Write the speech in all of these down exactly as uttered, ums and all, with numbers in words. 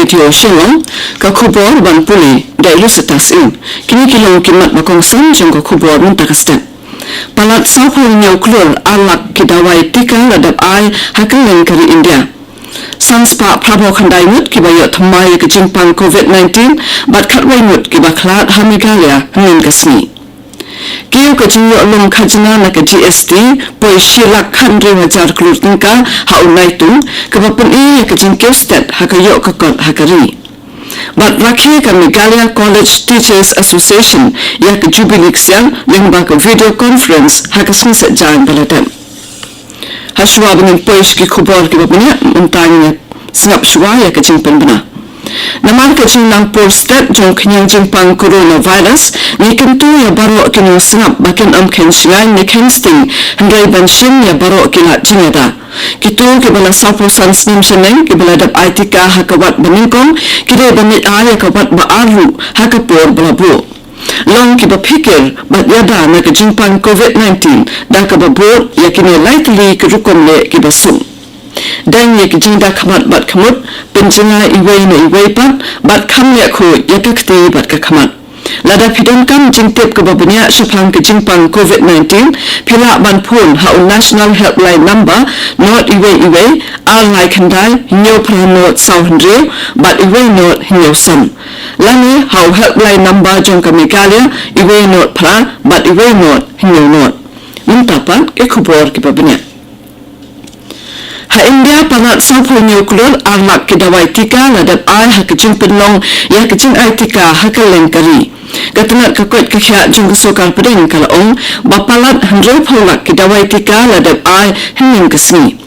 Tio Shillong, ka khubor ban pule da i Lusitas Ing. Kine ki long ki mat ba kongsan jong ka khubor mynta ka step. Palat sawphew hynñiew klur ar lak ki dawai tika la dep ai ha kylleng ka ri India. San spah phra phew khyndai ngut kiba ïoh thymmai ïa ka jingpang covid nineteen, bad khatwei ngut kiba khlad ha Meghalaya hynnin ka sngi. Kiew ka jingïoh lum khajna na ka G S T, poi shi lak khathynriew hajar klur tyngka ha u Naitung, kaba pyni ïa ka jingkiew stet ha ka ïoh ka kot ha ka ri. Bad rakhe ka Meghalaya College Teachers Association ïa ka Jubilee ksiar lyngba ka video conference ha ka sngi Saitjaiñ ba la dep. Ha shuwa ba ngin poi sha ki khubor kiba bniah, mynta ngin sngap shuwa ïa ka jingpynbna. Namar ka jingnang por stet jong ka jingpang coronavirus, ngi kyntu ïa baroh ki nongsngap ba kin ym khein shngaiñ ne khein sting, hynrei ban shim ïa baroh ki lad jingïada. Kito kiba la sawphew san snem shaneng kiba la dep ai tika ha ka wat ba nyngkong, ki dei ban leit ai ïa ka wat ba ar ruh ha ka por ba la buh. Long kiba phikir bad ïada na ka jingpang covid nineteen, da kaba bud ïa kine lai tylli ki rukom leh kiba suk. Dang ïa ki jingda khmat bad khmut, pynjngai iwei na iwei pat, bad kham leh khuid ïa ka kti bad ka khmat. Lada phi donkam jingtip kaba bniah shaphang ka jingpang covid nineteen, phi lah ban phone ha u National Helpline Number, not iwei iwei, ar lai khyndai, hynñiew phra not saw hynriew, bad iwei not hynñiew san. Lane ha u Helpline Number jong ka Meghalaya, iwei not phra, bad iwei not hynñiew not. Mynta pat ki khubor kiba bniah. Ha India, palat sawphew hynñiew klur ar lak ki dawai tika la dep ai ha ka jingpynlong ïa ka jingai tika ha kylleng ka ri. Ka tnat ka koit ka khiah jong ka sorkar pdeng ka la ong ba palat hynriewphew lak ki dawai tika la dep ai hynnin ka sngi.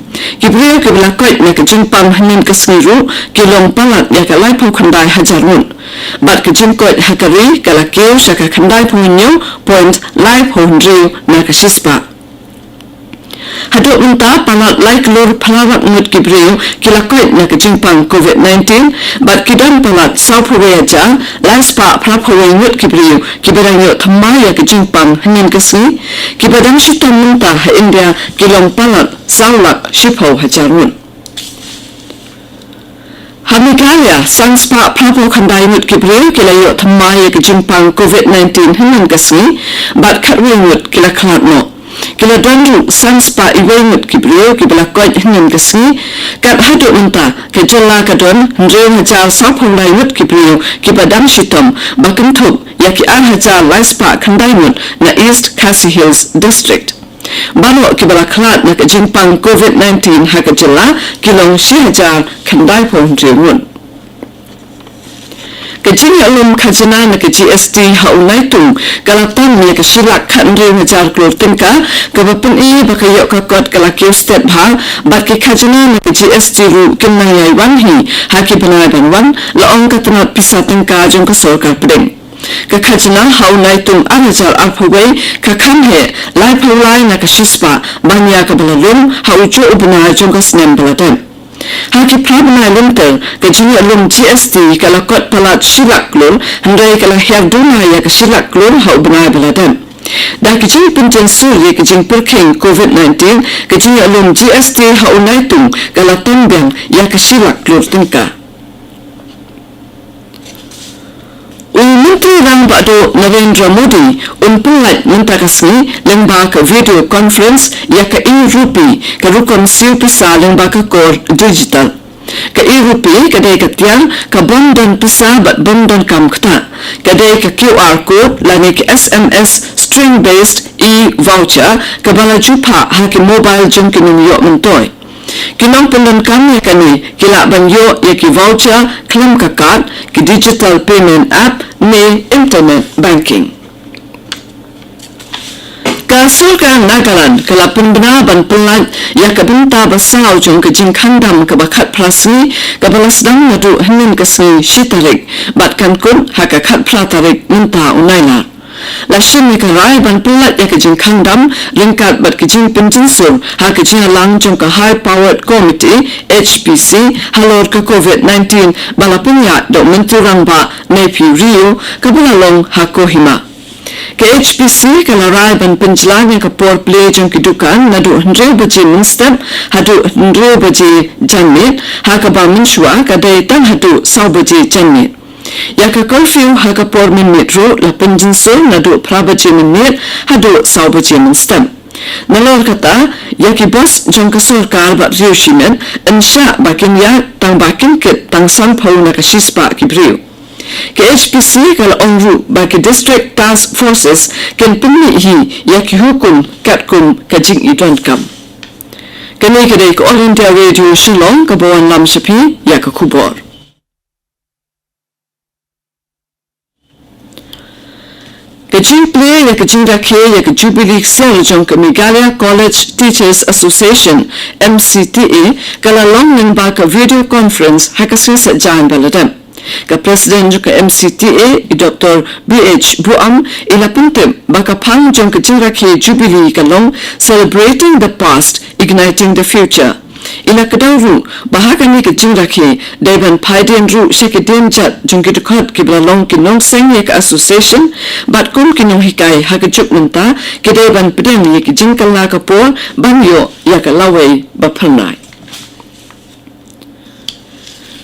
Ki briew kiba la koit na ka jingpang hynnin ka sngi ruh ki long palat ïa ka laiphew khyndai hajar ngut. Bad ka jingkoit ha ka ri ka la kiew sha ka khyndaiphew hynñiew point laiphew hynriew na ka shispah. Haduh mynta, palat lai klur phra lak ngut ki briew ki la koit na ka jingpang covid nineteen, bad ki don palat sawphew wei hajar lai spah phraphew wei ngut ki briew kiba dang ïoh thymmai ïa ka jingpang hynnin ka sngi. Kiba dang shitom mynta ha India ki long palat saw lak shiphew hajar ngut. Ha Meghalaya, san spah phraphew khyndai ngut ki briew ki la ïoh thymmai ïa ka jingpang covid nineteen hynnin ka sngi, bad khatwei ngut ki la khlad noh. Ki la don ruh san spah iwei ngut ki briew kiba la koit hynnin ka sngi. Kat haduh mynta, ka jylla ka don hynriew hajar sawphew lai ngut ki briew kiba dang shitom, ba kynthup ïa ki ar hajar lai spah khyndai ngut na East Khasi Hills District. Baroh kiba la khlad na ka jingpang covid nineteen ha ka jylla ki long shi hajar khyndaiphew hynriew ngut. Ka jingïalam khajna na ka G S T ha u Naitung ka la tan ïa ka shi lak khathynriew hajar klur tyngka, kaba pyni ba ka ïoh ka kot ka la kiew stet bha, bad ki khajna na ka G S T ruh kin nang ïai wan hi ha ki bnai ban wan, la ong ka tnat pisa tyngka jong ka sorkar pdeng. Ka khajna ha u Naitung ar hajar arphew wei ka kham heh laiphew lai na ka shispah ban ïa kaba la lum ha u juh u bnai jong ka snem ba la dep. Ha ki phra bnai lynter, ka jingïalam G S T ka la kot palat shi lak klur, hynrei ka la hiar duna ïa ka shi lak klur ha u bnai ba la dep. Da ka jingpynjynsur ïa ka jingpyrkhing covid nineteen, ka jingïalam G S T ha u Naitung ka la tan biang ïa ka shi lak klur tyngka. U Myntri Rangbah Duh Narendra Modi un pyllait mynta ka sngi lyngba ka video conference ïa ka e-rupee, ka rukom siew pisa lyngba ka kor digital. Ka e-rupee ka dei ka tiar ka bym don pisa bad bym don kam ktah. Ka dei ka Q R code lane ka S M S string based e-voucher kaba la ju phah ha ki mobile jong ki nongïoh myntoi. Ki nongpyndonkam ïa kane ki lah ban ïoh ïa ki voucher khlem ka card, ki digital payment app ne internet banking. Ka sorkar Nagaland ka la pynbna ban pyllait ïa ka bynta ba saw jong ka jingkhang dam kaba khatphra sngi, kaba la sdang naduh hynnin ka sngi shi tarik bad kan kut ha ka khatphra tarik mynta u Nailar. La shim ïa ka rai ban pyllait ïa ka jingkhang dam ryngkat bad ka jingpynjynsur ha ka jingïalang jong ka High Powered Committee, H P C, halor ka covid nineteen ba la pynïaid da u Myntri Rangbah Neiphiu Rio, kaba la long ha Kohima. Ka H P C ka la rai ban pynjlan ïa ka por plie jong ki dukan naduh hynriew baje mynstep haduh hynriew baje janmiet, ha kaba mynshuwa ka dei tang haduh saw baje janmiet. Ïa ka curfew ha ka por mynmiet ruh la pynjynsur naduh phra baje mynmiet haduh saw baje mynstep. Nalor kata, ïa ki bus jong ka sorkar bad riew shimet yn shah ba kin ïaid tang ba kin kit tang sanphew na ka shispah ki briew. Ka H P C ka la ong ruh ba ki District Task Forces kin pynmih hi ïa ki hukum katkum ka jingïadonkam. Kane ka dei ka All India Radio Shillong kaba wanlam sha phi ïa ka khubor. Ka jingplie ïa ka jingrakhe ïa ka Jubilee Ksiar jong ka Meghalaya College Teachers Association, M C T A, ka la long lyngba ka video conference ha ka sngi Saitjaiñ ba la dep. Ka President jong ka M C T A, i Doctor B H Buam, i la pyntip ba ka phang jong ka jingrakhe Jubilee ka long Celebrating the Past, Igniting the Future. I la kdew ruh ba ha kane ka jingrakhe dei ban phai dien ruh sha ki dienjat jong ki dkhot kiba la long ki nongseng ïa ka association, bad kum ki nonghikai ha ka juk mynta ki dei ban pdiang ïa ki jingkylla ka por ban ïoh ïa ka lawei ba phyrnai.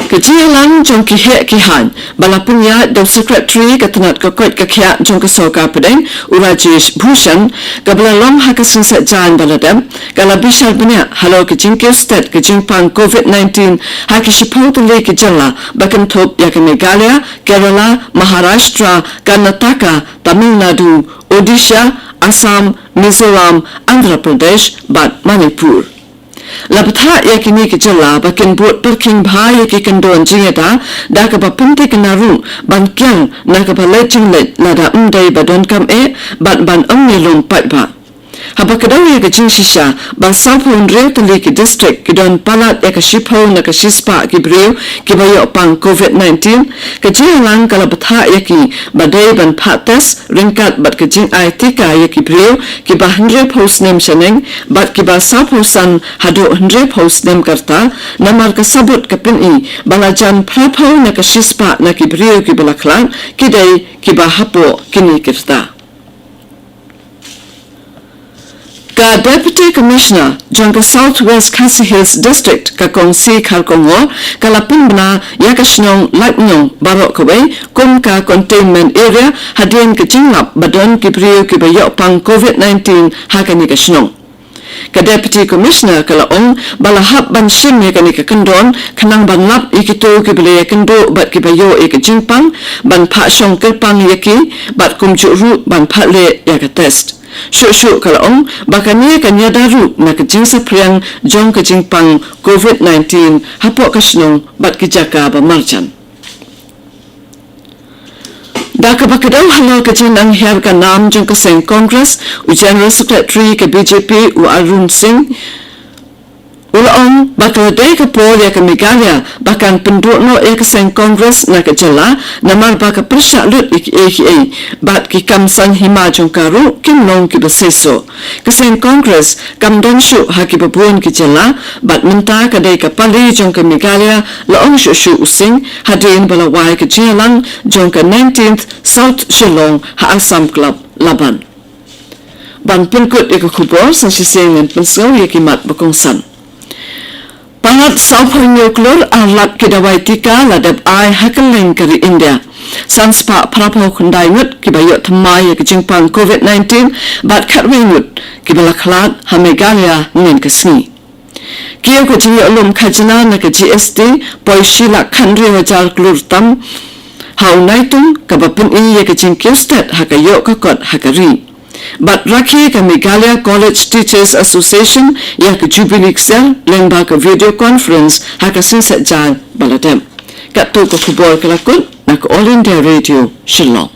Ka jingïalang jong ki heh ki haiñ ba la pynïaid da u Secretary ka tnat ka koit ka khiah jong ka sorkar pdeng, u Rajesh Bhushan, kaba la long ha ka sngi Saitjaiñ ba la dep, ka la bishar bniah halor ka jingkiew stet ka jingpang COVID nineteen ha ki shiphew tylli ki jylla ba kynthup ïa ka Meghalaya, Kerala, Maharashtra, Karnataka, Tamil Nadu, Odisha, Assam, Mizoram, Andhra Pradesh bad Manipur. La bthah ïa kine ki jylla ba kin bud pyrkhing bha ïa ki kyndon jingïada, da kaba pynthikna ruh ban kiar na kaba leit jingleit lada ym dei ba donkam eh bad ban ym ïalum paidbah. Haba kdew ïa ka jingshisha ba sawphew hynriew tylli ki district ki don palat ïa ka shiphew na ka shispah ki briew kiba ïoh pang COVID nineteen, ka jingïalang ka la bthah ïa ki ba dei ban phah test ryngkat bad ka jingai tika ïa ki briew kiba hynriewphew snem shaneng bad kiba sawphew san haduh hynriewphew snem ka rta, namar ka sabut ka pyni ba la jan phraphew na ka shispah na ki briew kiba la khlad ki dei kiba hapoh kine ki rta. Ka Deputy Commissioner jong ka South West Khasi Hills District, ka Kong C Kharkongor, ka la pynbna ïa ka shnong Laitnyong baroh kawei kum ka containment area hadien ka jinglap ba don ki briew kiba ïoh pang COVID nineteen ha kane ka shnong. Ka Deputy Commissioner ka la ong ba la hap ban shim ïa kane ka kyndon khnang ban lap ïa kito kiba la ïakynduh bad kiba ïoh ïa ka jingpang, ban phah shong kyrpang ïa ki bad kumjuh ruh ban phah leh ïa ka test. Shuh shuh ka la ong ba kane kan ïada ruh na ka jingsaphriang jong ka jingpang COVID nineteen hapoh ka shnong bad ki jaka ba marjan. Da kaba kdew halor ka jingnang hiar ka nam jong ka seng Congress, u General Secretary ka B J P, u Arun Singh, u la ong ba ka la dei ka por ïa ka Meghalaya ba kan pynduh noh ïa ka seng Congress na ka jylla, namar ba ka pyrshah lut ïa kiei kiei bad ki kam san hima jong ka ruh kim long kiba seisoh. Ka seng Congress kam don shuh ha kiba bun ki jylla bad mynta ka dei ka pali jong ka Meghalaya, la ong shuh shuh u Singh hadien ba la wai ka jingïalang jong ka nineteenth South Shillong ha Assam Club, Laban. Ban pynkut ïa ka khubor, sa shisien ngin pynsngew ïa ki mat ba kongsan. Palat sawphew hynñiew klur ar lak ki dawai tika la dep ai ha kylleng ka ri India. San spah phraphew khyndai ngut kiba ïoh thymmai ïa ka jingpang COVID nineteen bad khatwei ngut kiba la khlad ha Meghalaya mynne ka sngi. Kiew ka jingïoh lum khajna na ka G S T poi shi lak khathynriew hajar klur tam ha u naitung, kaba pyni ïa ka jingkiew stet ha ka ïoh ka kot ha ka ri. Bad rakhe ka Meghalaya College Teachers Association ïa ka Jubilee Ksiar lyngba ka video conference ha ka sngi Saitjaiñ ba la dep. Katto ka khubor ka la kut na ka All India Radio Shillong.